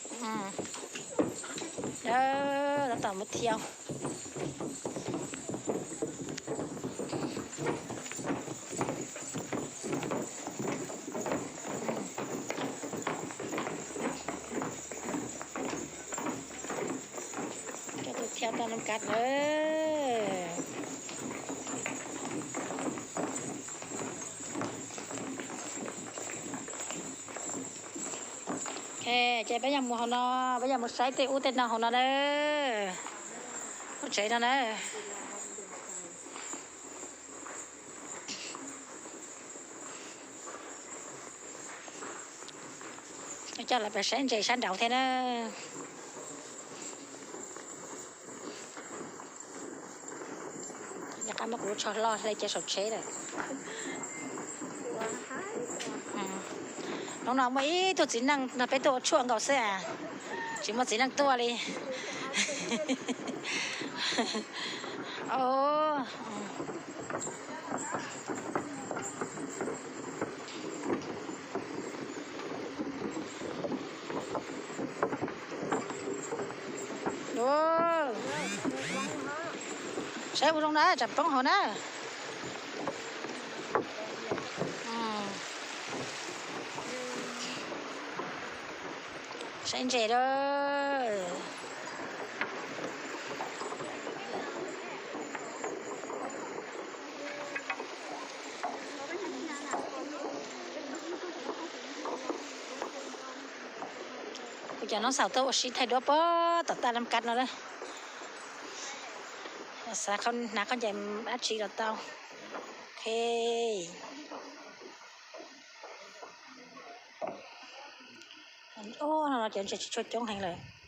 ອືມ ເດີ ຕາມມາທ່ຽວ ເຈົ້າໄປທ່ຽວຕາມນຳກັນເດີ. ໂອເຄ ໃຈໄປຢາມໝູ່ເຮົາເນາະ ໄປຢາມໝູ່ໄຊເຕະອູເຕະນອງເຮົາເນາະເດີ ເຂົ້າໃຈເນາະເດີ. ເຈົ້າລະໄປແຊນເຈຊານດາວແທ້ເນີ. ຢາກເອົາມາກູຊອລອດໃຫ້ເຈສົດເຊເດີ. ອືມ ນ້ອງໆ ມື້ອີ່ ໂຕຈິນັ່ງນະ ໄປໂຕຊ່ວງເຂົາເສຍ ຈິມາຈິນັ່ງຕົວເລີຍ. ໂອ້ ອືມ. ໂອ້ ໃຊ້ອຸດົງນະ ຈັບປ້ອງເຮົານະ. ອືມ. ໃສ່ເຈເດີ. ຜູ້ຈານ້ອງສາວໂຕໂອຊິໄທດ້ວຍ ປະ ຕາຕານຳກັດເນາະເດີ. ສາເຂົ້າໜາເຂົ້າໃຈອັດຊີດອກເຕົ້າ. ໂອເຄ. ໂອ້ ເນາະ ຈະ ຈະ ຈະຊົດຈົ່ງແຮງເລີຍ.